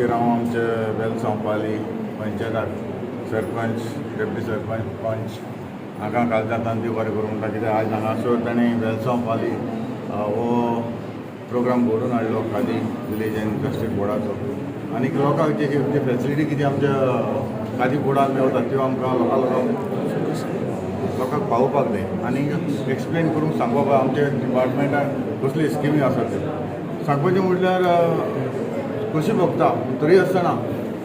खातीर हांव आमचे वेलसांव पाली पंचायताक सरपंच, डेप्टी सरपंच, पंच हांकां काळजांतल्यान देव बरें करूं म्हणटा, कित्याक आयज हांगासर ताणें वेलसांव पाली हो प्रोग्राम घडोवन हाडलो खादी विलेज एंड इंडस्ट्री बोर्डाचो. आनी लोकांक जे जे फेसिलिटी कितें आमच्या खादी बोर्डान मेवता त्यो आमकां लोकांक पावोवपाक जाय आनी एक्सप्लेन करूंक सांगपाक आमच्या डिपार्टमेंटान कसली स्किमी आसात त्यो सांगपाचें म्हटल्यार खोशी भोगता. पूण तरी आसतना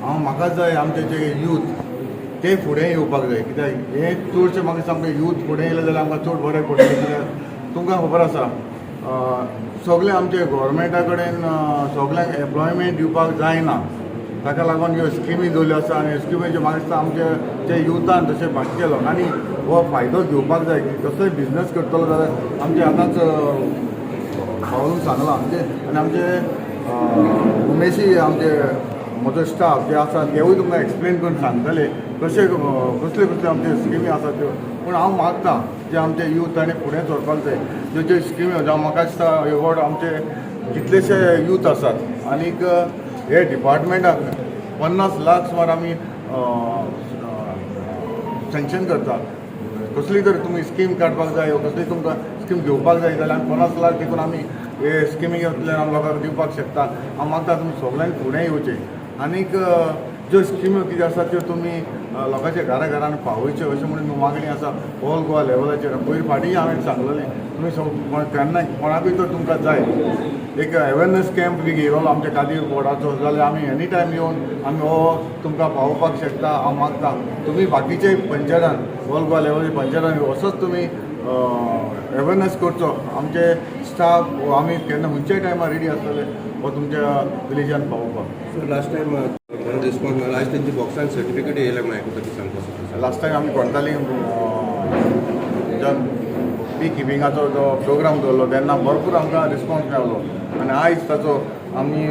हांव म्हाका जाय आमचे जे यूथ ते फुडें येवपाक जाय, कित्याक हें चडशें म्हाका सामकें यूथ फुडें येयलें जाल्यार आमकां चड बरें पडटलें. कित्याक तुमकां खबर आसा, सगळें आमचे गोवोरमेंटा कडेन सगळ्यांक एम्प्लॉयमेंट दिवपाक जायना. ताका लागून ह्यो स्किमी दवरल्यो आसा आनी स्किमीच्यो म्हाका दिसता आमचे जे युथान तशें बाकीच्या लोकांनी हो फायदो घेवपाक जाय की कसलोय बिजनस करतलो जाल्यार आमचे आतांच पावलून सांगलां आमचे आनी आमचे उमेशी, आमचे म्हजो स्टाफ जे आसा तेवूय तुमकां एक्सप्लेन करून सांगतले कशे कसल्यो कसल्यो आमच्यो स्किमी आसा त्यो. पूण हांव मागता जे आमचे यूथ ताणें फुडें सरपाक जाय. ज्यो ज्यो स्किमी जावं म्हाका दिसता एवॉर्ड आमचे कितलेशे यूथ आसात आनीक हे डिपार्टमेंटाक 50 लाख सुमार आमी सँक्शन करता. कसली तर तुमी स्कीम काडपाक जाय वा कसली तुमकां स्कीम घेवपाक जाय जाल्यार आमी 50 लाख देखून आमी हे स्किमींतल्यान आमी लोकांक दिवपाक शकता. हांव मागता तुमी सगळ्यांनी फुडें येवचें आनीक ज्यो स्किम्यो कितें आसा त्यो तुमी लोकांच्या घरा घरान पावयच्यो अशें म्हणून मागणी आसा ऑल गोवा लेवलाचेर. पयर फाटीं हांवें सांगलेलें, तुमी केन्ना कोणाकूय तर तुमकां जाय एक अवेरनस कॅम्प बी घेयलो आमच्या खादी बोर्डाचो जाल्यार आमी एनी टायम येवन आमी हो तुमकां पावोवपाक शकता. हांव मागता तुमी बाकीचे पंचायतान, ऑल गोवा लेवलाचे पंचायतान असोच तुमी अवेरनस करचो. आमचे स्टाफ आमी केन्ना खंयच्याय टायमार रेडी आसतले हो तुमच्या विलेजान पावोवपाक. सो लास्ट टायम बरो रिस्पॉन्स मेळ्ळो. आयज तेंच्या बॉक्सान सर्टिफिकेट येयल्या म्हूण आयकता ती सांगता. लास्ट टायम आमी कोणताली बी किपिंगाचो जो प्रोग्राम दवरलो तेन्ना भरपूर आमकां रिस्पॉन्स मेळ्ळो आनी आयज ताचो आमी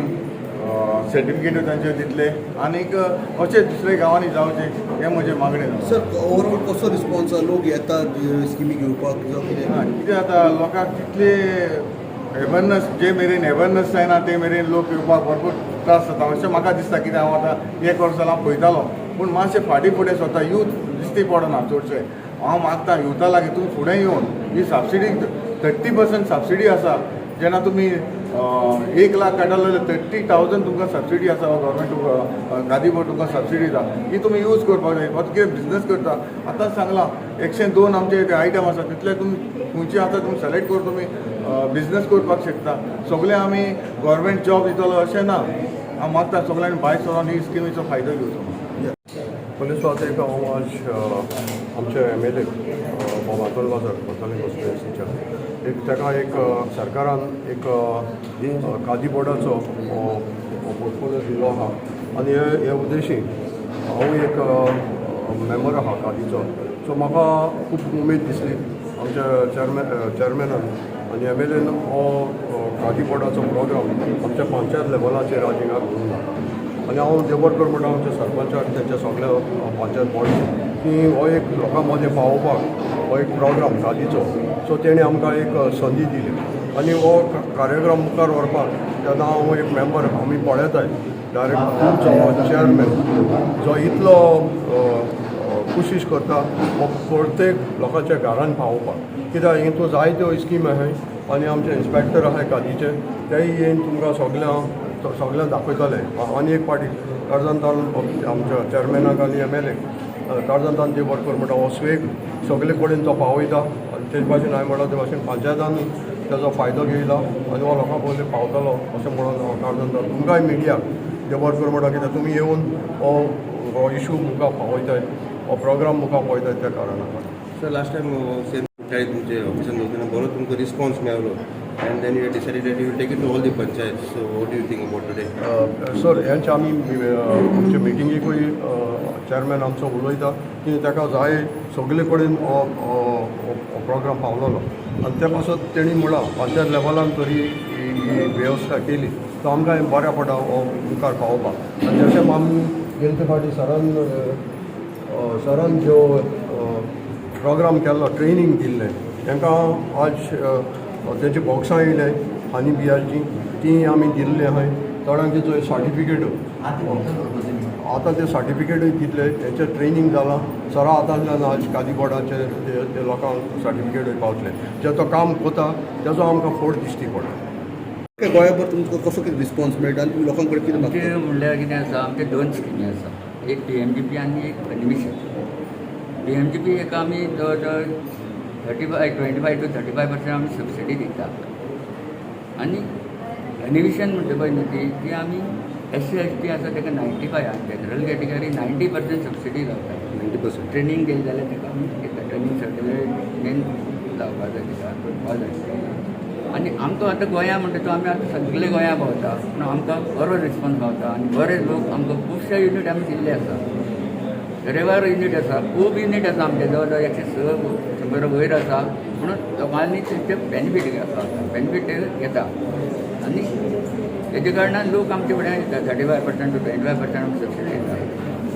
सर्टिफिकेटूय तांचे दितले आनीक अशें दुसऱ्या गांवांनी जावचें हें म्हजें मागणें. सर, ओवरऑल कसो रिस्पॉन्स आसा? लोक येतात स्किमी घेवपाक जावं कितें? आं, कितें जाता, लोकांक तितले अवेरनस, जे मेरेन अवेरनस जायना ते मेरेन लोक येवपाक भरपूर त्रास जाता अशें म्हाका दिसता. कित्याक हांव आतां एक वर्स जालां हांव पळयतालो, पूण मातशें फाटीं फुडें स्वता यूथ दिश्टी पडना चडशे. हांव मागता युथा लागीं, तुमी फुडें येवन ही सबसिडी, 30% सबसिडी आसा. जेन्ना तुमी 1 लाख काडलो जाल्यार 30,000 तुमकां सबसिडी आसा. गव्हर्मेंट खादी बोर्ड तुमकां सबसिडी दिता, ही तुमी यूज करपाक जाय. फक्त कितें बिजनस करता, आतां सांगलां 102 आमचे आयटम आसा, तितले तुमी खंयचे आसा तुमी सिलेक्ट करून तुमी बिजनस करपाक शकता. सगळे आमी गव्हर्मेंट जॉब दितलो अशें ना. हांव मागता सगळ्यांनी भायर सरोन ही स्किमीचो फायदो घेवचो. पयलीं सुवात एक हांव आज आमचे एमएलए बाब आंतोन लाजार, कोर्ताली कॉन्स्टिट्युएन्सीच्या एक ताका एक सरकारान एक खादी बोर्डाचो पोर्टफोलियो दिल्लो आहा आनी हे उद्देशी हांव एक मेंबर आहा खादीचो. सो म्हाका खूब उमेद दिसली आमच्या चेअरमॅनान आनी एमएलएन हो खादी बोर्डाचो प्रोग्राम आमच्या पंचायत लेवलाचेर आज हिंगा घडोवन हाडला. आनी हांव देव बरें कर म्हणटा आमच्या सरपंचाक, तेंच्या सगल्या पंचायत बोर्ड की हो एक लोकां मदें पावोवपाक हो एक प्रोग्राम खादीचो. सो तेणी आमकां एक संदी दिली आनी हो कार्यक्रम मुखार व्हरपाक तेन्ना हांव एक मेंबर आमी पळयताय डायरेक्ट तुमचो चेअरमॅन जो इतलो कोशिश करता हो प्रत्येक लोकांच्या घरान पावोवपाक, कित्याक हितून जायत्यो स्कीम आहाय आनी आमचे इन्स्पेक्टर आहाय खादीचे, तेय येवन तुमकां सगल्यांक सगल्यांक दाखयतले. आनी एक फावटी काळजांतल्यान आमच्या चेअरमॅनाक आनी एमएलए काळजांतल्यान देव बरें कर म्हणटा. हो स्वेग सगळे कडेन तो पावयता आनी तेज भाशेन हांवें म्हणलां ते भाशेन पंचायतान तेजो फायदो घेयला आनी हो लोकां पयलीं पावतलो अशें म्हणून हांव काळजांतल्यान तुमकांय मिडियाक देव बरें कर म्हणटा, कित्याक तुमी येवन हो हो इशू मुखार पावयताय, हो प्रोग्राम मुखार पावयताय त्या कारणान. सर, लास्ट टायम सेम तुमचे ऑफिसान वतना बरो तुमकां रिस्पॉन्स मेळलो and then you decided that you will take it to all the panchayat. So what do you think about today? Sir, हेंचे आमी आमचे मिटिंगेकूय चेअरमॅन आमचो उलयता की ताका जाय सगळे कडेन हो प्रोग्राम पावलोलो आनी ते पासत तेणी म्हळां पंचायत लेवलान तरी ही ही वेवस्था केली तो आमकां बऱ्या पडटा हो मुखार पावोवपाक. आनी जशें आमी गेले ते फावटी सरान ज्यो प्रोग्राम केल्लो, ट्रेनींग दिल्लें तांकां, आज तेंची बॉक्सां येयले आनी बियाची ती आमी दिल्ली आहाय, थोड्यांक तेचो सर्टिफिकेट आतां ते सर्टिफिकेटूय दितले, तेंचें ट्रेनींग जालां सरा. आतां आज खादी बोर्डाचे ते लोकांक सर्टिफिकेटूय पावतले. जे तो काम कोता तेजो आमकां फोट दिश्टी पडटा. गोंयाभर तुमकां कसो कितें रिस्पॉन्स मेळटा आनी तुमी लोकां कडेन कितें आमचे मागता? म्हणल्यार कितें आसा, आमचे दोन स्किमी आसा, एक पीएमजीपी आनी एक एनिमिशन. पीएमजीपी हेका आमी जवळ जवळ 35, 25 to 35% आमी सबसिडी दिता आनी एनिमिशन म्हणटा पळय न्हू ती ती आमी एस सी एस टी आसा ताका 95, जनरल कॅटेगरी 90% सबसिडी गावता. 90%. ट्रेनींग केली जाल्यार ताका आमी दिता. ट्रेनींग सर्टिफिकेट मेन लावपा जाय, ताका करपा जाय. आनी आमकां आतां गोंया म्हणटा तो आमी आतां सगळे गोंया भोंवता, पूण आमकां बरो रिस्पॉन्स गावता आनी बरे लोक आमकां खुबशे युनीट आमी दिल्ले आसा. तरेवार युनीट आसा, खूब युनीट आसा आमचे, जवळ जवळ 106, 100 वयर आसा. म्हणून लोकांनी तेंचे बेनिफीट घेवपा, बेनिफीट घेता आनी तेजे कारणान लोक आमचे फुड्यान येता. 35% to 25% आमी सबसिडी दिता.